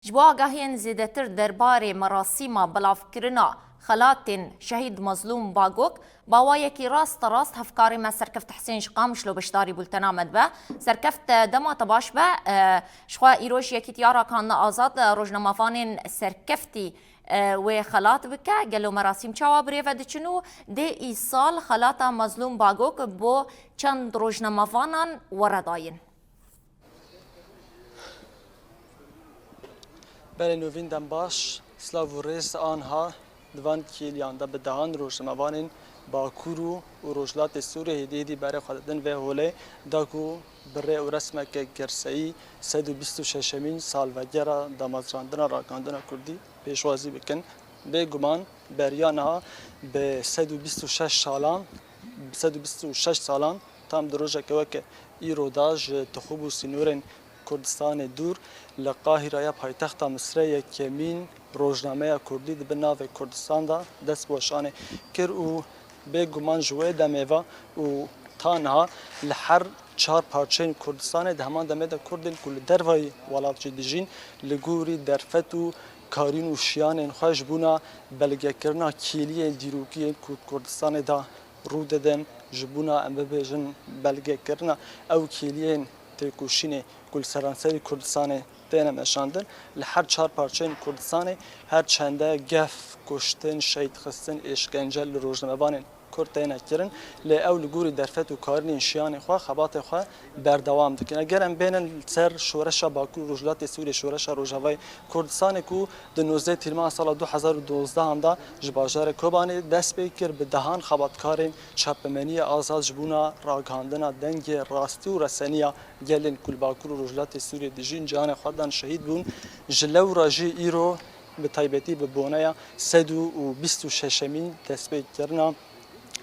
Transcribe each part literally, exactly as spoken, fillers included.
Ji bo agahiyên zêdetir derbarê merasîma belavkirina xelatên Şehîd Mazlûm Bagok, bi awayekî rasterast hevkarê me Serkeft Hisên ji Qamişlo beşdarî bultena me dibe. Serkeft, dema te baş be, e, ji xwe îro ji Yekîtiya Ragihandina Azad, e, rojnamevanên Serkeftî, e, wê xelat bike. Gelo merasîm çawa bi rê ve diçin û dê îsal xelata Mazlûm Bagok bo çend rojnamevanan were dayîn? Belê Nûvîn, dem baş, silav û rêz. Anha di van kêliyan de bi dehan rojnamevanên Bakur û, û Rojhilatê Sûriyê hêdî hêdî berê xwe didin vê holê, da ku bi rê û resmeke girseyî sed û bîst û şeşemîn salvegera damezrandina ragihandina kurdî pêşwazî bikin. Bêguman beriya niha bi sed û bîst û şeş salan, bi sed û bîst û şeş salan, tam di rojeke weke îro de ji tixûb û sînorên Kurdistanê dûr, li Qahîraya paytexta Misirê yekemîn rojnameya kurdî di bin navê Kurdistan de dest bi weşanê kir û bêguman ji wê demê ve û ta niha li her çar parçeyên Kurdistanê, di heman demê de Kurdên ku li dervayî welat jî dijîn, li gorî derfet û karîn û şiyanên xwe ji bona belgekirina kêliyên dîrokî yên ku di Kurdistanê de rû didin, ji bona, em bibêjin, belgekirina ew kêliyên têkoşînê ku li seranserî Kurdistanê têne meşandin, li her çar parçeyên Kurdistanê her çende gef, kuştin, şehîdxistin, êşkence li rojnamevanên Kurd têne kirin, lê ew li gorî derfet û karînên şiyanê xwe xebatê xwe berdewam dikin. Eger em bênin li ser şoreşa Bakur û Rojhilatê Sûriyê, şoreşa Rojavayê Kurdistanê ku di nozdeh Tîrmeha sala du hezar û dozdehan de ji bajarê Kobanê dest pê kir, bi dehan xebatkarên çapemeniya azad ji bona ragihandina dengê rastî û reseniya gelên ku li Bakur û Rojhilatê Sûriyê dijîn canê xwe dan, şehîd bûn. Ji lewra jî îro bi taybetî bi boneya sed û bîst û şeşemîn destpêkirina,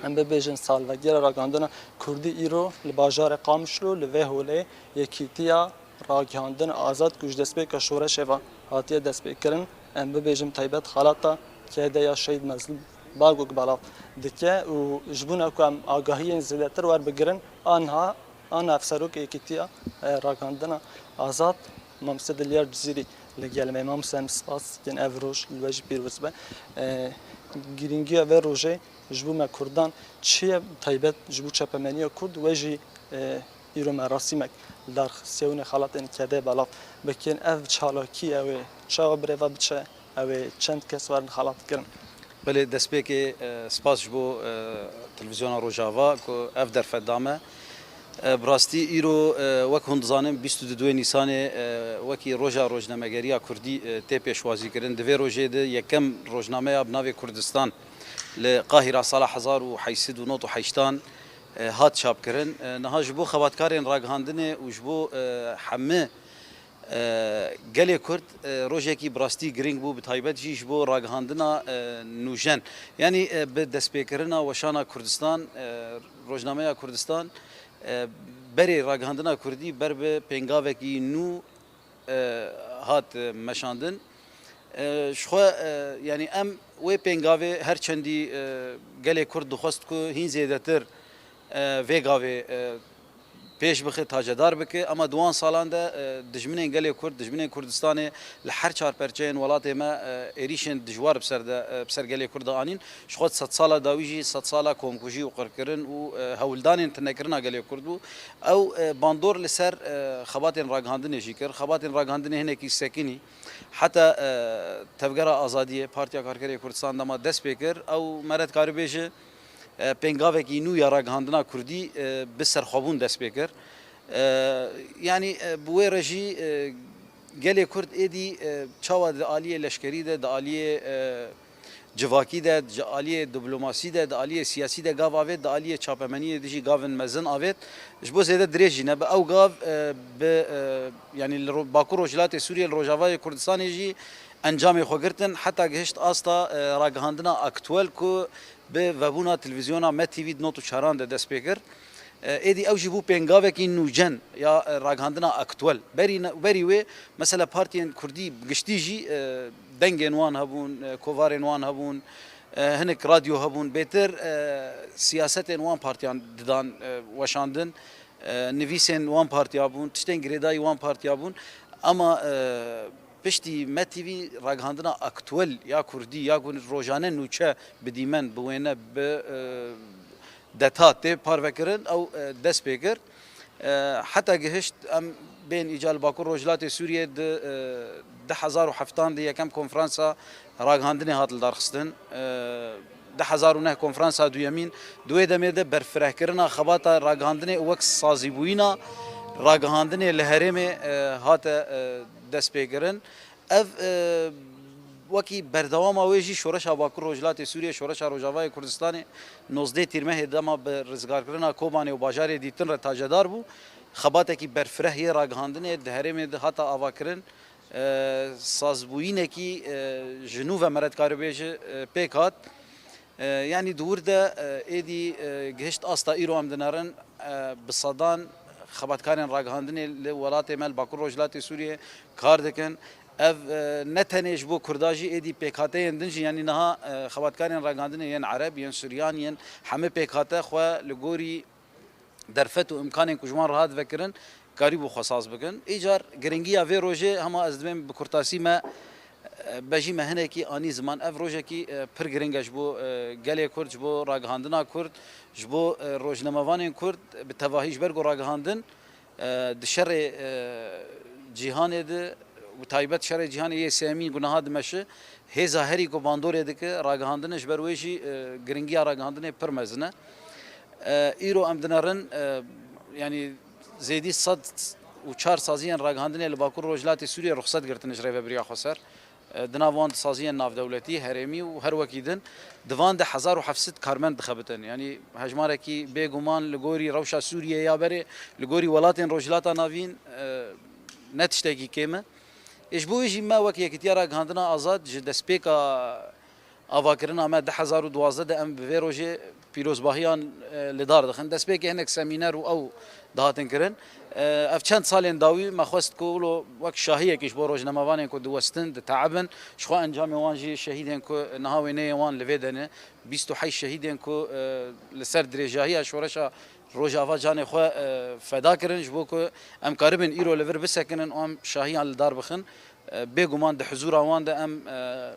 em bibêjin, salvegera ragihandina kurdî îro li bajarê Qamişlo li vê holê Yekîtiya Ragihandina Azad ku ji destpêka şoreşê ve hatiye destpêkirin, em bibêjin taybet xelata kêde ya Şehîd Mezlûm Bagok belav dike û ji bona ku em agahiyên zêdetir werbigirin, anha, anha Hevserokê Yekîtiya, e, Ragihandina Azad, Mamoste Dilyar Cizîrî li gel me. Mamoste, em spas dikin, ev roj li we jî pîroz be. E, girîngiya vê rojê ji bo me Kurdan çi ye, taybet ji bo çapemeniya Kurd, we jî, e, îro merasîmek li dar xistiye, hûn ê xelatên kêde belav bikin. Ev çalakî ew ê çawa bi rê ve biçe, ew ê çend kes werin xelatkirin? Belê, destpêkê, e, spas ji bo, e, Televîzyona Rojava ku ev derfet da me. E, bi rastî îro, e, wek hûn dizanin, bîst û duê Nîsanê, e, wekî Roja Rojnamegeriya Kurdî, e, tê pêşwazîkirin. Di vê rojê de yekem rojnameya bi navê Kurdistan li Qahîra sala hezar û heşt sed û nod û heştan, e, hat çapkirin. E, niha ji bo xebatkarên ragihandinê û ji bo, e, hemî, e, gelê Kurd, e, rojekî bi rastî girîng bû, bi taybet jî ji bo ragihandina, e, nûjen. Yanî, e, bi destpêkirina weşana Kurdistan, e, rojnameya Kurdistan, e, berê ragihandina Kurdî ber bi pêngavekî nû, e, hat, e, meşandin. E, ji xwe, e, yanî em wê pêngavê her çendî, e, gelê Kurd dixwest ku hîn zêdetir, e, vê gavê, e, pêş bixe, tacedar bike, ema di wan salan de, e, dijminên gelê Kurd, dijminên Kurdistanê li her çar perçeyên welatê me, e, êrîşên dijwar bi ser de, e, bi ser gelê Kurd de anîn. Ji xwe sedsala dawî jî sedsala komkujî û qirkirin û, e, hewldanên tunekirina gelê Kurd bû. Ew, e, bandor li ser, e, xebatên ragihandinê jî kir. Xebatên ragihandinê hinekî sekinî. Heta, e, Tevgera Azadiyê, Partiya Karkerê Kurdistan dema dest pê kir, ew me re dikare bêje, e, pêngavekî nû ya ragihandina kurdî, e, bi serxwebûn dest pê kir. E, yanî, e, bi wê re jî, e, gelê Kurd êdî, e, çawa di aliyê leşkerî de, di aliyê, e, civakî de, di aliyê diplomasî de, di aliyê siyasî de gav avêt, di aliyê çapemeniyê de jî gavin mezin avêt. Ji bo zêde dirêj jî nebe. Ew gav, e, bi, e, yanî li ro-, Bakur Rojhilatê Sûriyê, li Rojavayê Kurdistanê jî encamê xwe girtin, heta gihişt asta, e, ragihandina aktuel ku bi vebûna televîzyona Me T V di nod û çaran de dest pê kir. E, êdî ew jî bû pêngavekî nûcen ya, e, ragihandina aktuel. Berî ne-, berî wê, mesela, partiyên kurdî bi giştî jî, e, dengên wan hebûn, e, kovarên wan hebûn, e, hinek radyo hebûn. Bêtir, e, siyasetên wan partiyan didan, e, weşandin, e, nivîsên wan partiya bûn, tiştên girêdayî wan partiya bûn. Ema, e, Piştî Me T V ragihandina aktuel ya kurdî ya ku rojane nûçe bi dîmen, bi wêne, bi, e, deta tê parvekirin, ew, e, dest pê kir. E, heta gihişt em bên îca li Bakur Rojhilatê Sûriyê di, e, du hezar û heftan de yekem konferansa ragihandinê hat lidarxistin. E, du hezar û neh konferansa duyemîn, di wê demê de berfirehkirina xebata ragihandinê û wek sazîbûyîna ragihandinê li herêmê, e, hate, e, destpêkirin. Ev, e, wekî berdewama wê jî Şoreşa Bakur Rojhilatê Sûriyê, Şoreşa Rojavayê Kurdistanê nozdeh Tîrmehê dema bi rizgarkirina Kobanê û bajarê dîtin re tajedar bû. Xebatekî berfireh yê ragihandinê di herêmê de hate avakirin. E, sazbûyînekî, e, ji nû ve me re dikaribêje, e, pêk hat. E, yanî di wir de, e, êdî, e, gihişt asta îro em dinerin, e, bi sedan xebatkarên ragihandinê li welatê me, li Bakur Rojhilatê Sûriyê kar dikin. Ev, e, ne tenê ji bo Kurda jî, êdî pêkhateyên din jî, yanî niha, e, xebatkarên ragihandinê yên Ereb, yên Suryan, yên hemî pêkhate xwe li gorî derfet û imkanên ku ji wan re hat vekirin, karîbû xwe saz bikin. Îcar giringiya vê rojê, hema ez dibêm bi kurtasî me, e, bejî me hinekî anî ziman. Ev rojekî, e, pir giring e ji bo, e, gelê Kurd, ji bo ragihandina Kurd, ji bo, e, rojnamevanên Kurd, bi tevahî ji ber ku ragihandin, e, di şerê, e, cîhanê de, bi taybet şerê cîhanê yê sêyemîn ku niha dimeşe, hêza herî ku bandorê dike, ragihandin e, ji ber wê jî, e, giringiya ragihandinê pir mezin e. E, îro em dinerin, e, yanî zêdî sed û çar saziyên ragihandinê li Bakur Rojhilatê Sûriyê ruxset girtine ji Rêvebiriya Xweser. E, di nav wan de saziyên navdewletî, herêmî û her wekî din. Di van de hezar û heft sed karmend dixebitin. Yanî hejmarekî bêguman li gorî rewşa Sûriyê ya berê, li gorî welatên Rojhilata Navîn, e, ne tiştekî kêm e. Ê, ji bo wê jî me wek Yekîtiya Ragihandina Azad ji destpêka avakirina me du hezar û duwazdeh de em bi vê rojê pîrozbahiyan, e, li dar dixin. Destpêkê hinek semîner û ew dihatin kirin. E, ev çend salên dawî me xwest ku wilo wek şahiyekî ji bo rojnamevanên ku diwestin, diteebin, jixwe encamê wan jî, şehîdên ku niha wêneyê wan li vê de ne, bîst û heşt şehîdên ku, e, li ser dirêjahiya şoreşa Rojava canê xwe, e, feda kirin, ji bo ku em karibin îro li vir bisekinin û em şahiyan li dar bixin. E, bêguman di hizûra wan de em, e,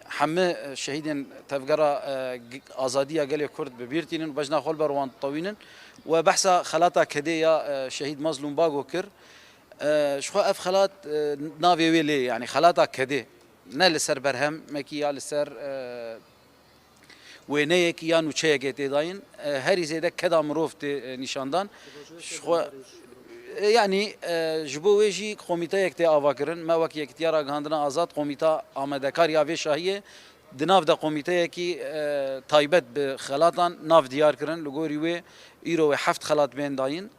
hemî şehîdên tevgera, e, g-, azadiya gelê Kurd bi bîr tînin û bejna xwe li ber wan ditewînin. We behsa xelata Kedê ya, e, şehîd Mazlûm Bago kir. E, jixwe ev xelat, e, navê wê lê, yanî xelata Kedê. Ne li ser berhemekî ya li ser, e, wêneyekî ya nûçeyekê tê dayîn. E, herî zêde keda mirov tê, e, nîşandan. Jixwe, e, yanî, e, ji bo wê jî komîteyek tê avakirin. Me wek Yekîtiya Ragihandina Azad komîta amadekar ya vê şahiyê. Di nav de komîteyekî, e, taybet bi xelatan nav diyar kirin. Li gorî wê îro wê heft xelat bên dayîn.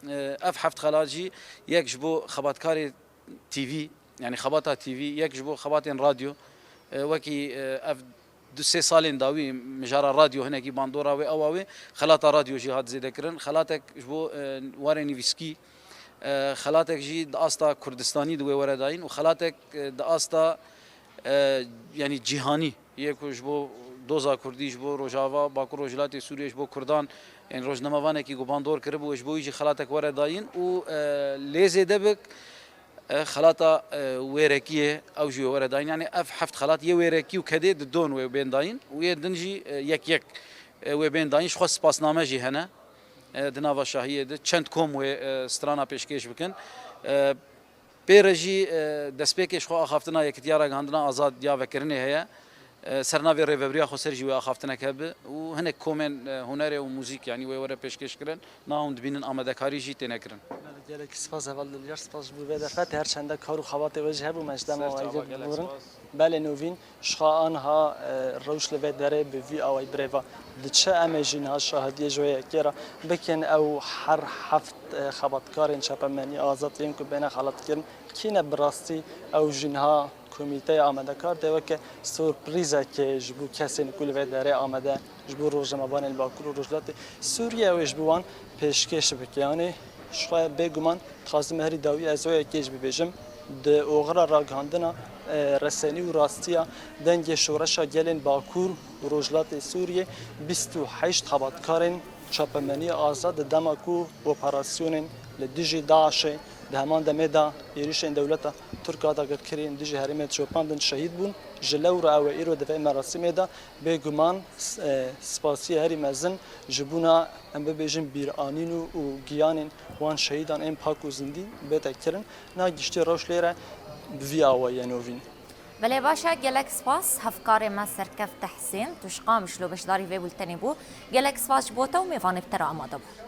E, ev heft xelat jî yek ji bo xebatkarê T V, yanî xebata T V, yek ji bo xebatên radyo, e, wekî, e, ev du sê salên dawî mijara radyo hinekî bandora wê ewa wê, xelata radyo jî hat zêdekirin. Xelatek ji bo, e, warê nivîskî, e, xelatek jî di asta Kurdistanî di wê were dayîn û xelatek, e, di asta, e, yanî cîhanî yê ku ji bo doza Kurdî, ji bo Rojava, Bakur Rojhilatê Sûriyê, ji bo Kurdan, ên rojnamevanekî ku bandor kiribû, ji bo wî jî xelatek were dayîn û, e, lê zêde bik, e, xelata, e, wêrekiyê ew jî wê were dayîn. Yanî ev heft xelat yê wêrekî û kedê di don wê bên dayîn û yê din jî, e, yek yek, e, wê bên dayîn. Jixwe spasname jî hene, e, di nava şahiyê de çend kom wê, e, strana pêşkêş bikin. E, Pê re jî, e, destpêkê jixwe axaftina Yekîtiya Ragihandina Azad ya vekirinê heye. E, ser navê Rêvebiriya Xweser jî wê axaftinek hebe û hinek komên, e, hunerê û muzîk, yanî wê were pêşkêş kirin. Niha hûn dibînin amadekarî jî têne kirin. Belê, gelekî spas heval Dilyar, spas ji bo vê derfetê. Her çende kar û xebatê we jî hebû, me ji dema Ser we çava, yek gelek biborin. Spas. Belê Novîn, jixwe anha, e, rewş li vê derê bi vî awayî birêva diçe. Em ê jî niha şahidiyê ji wê yekê re bikin. Ew her heft, e, xebatkarên çapemenî azad yên ku bêne xelatkirin, kî ne bi rastî ew jî niha komîteya amadekar tê weke surprîzekê ji bo kesên ku li vê derê amade ji bo rojnamevanên li Bakur û Rojhilatê Sûriyê wê ji bo wan pêşkêş bike. Yanî jixwe bêguman dixwazim herî dawî ez wê yekê jî bibêjim. Di oxira ragihandina, e, resenî û rastiya dengê şoreşa gelên Bakur û Rojhilatê Sûriyê bîst û heşt xebatkarên çapemenî azad di dema ku operasyonên li dijî DAIŞê Di heman demê de êrişên dewleta Tirk a dagirkirî yên dijî herêmê dişopandin şehîd bûn. Ji lewra ew ê îro di vê merasîmê de bêguman s-, e, spasiyê herî mezin ji bona, em bibêjin, bîranîn û, û giyanên wan şehîdan ên pak û zindî bête kirin. Na giştî rewş lê re bi vî awayî ye novîn. Belê baş e, gelek spas. Hevkarê me Serkefte Hesên, tu ji Qamişlo beşdarî vê bultenê bû. Gelek spas ji bo te û mêvanê bi te re amade bû.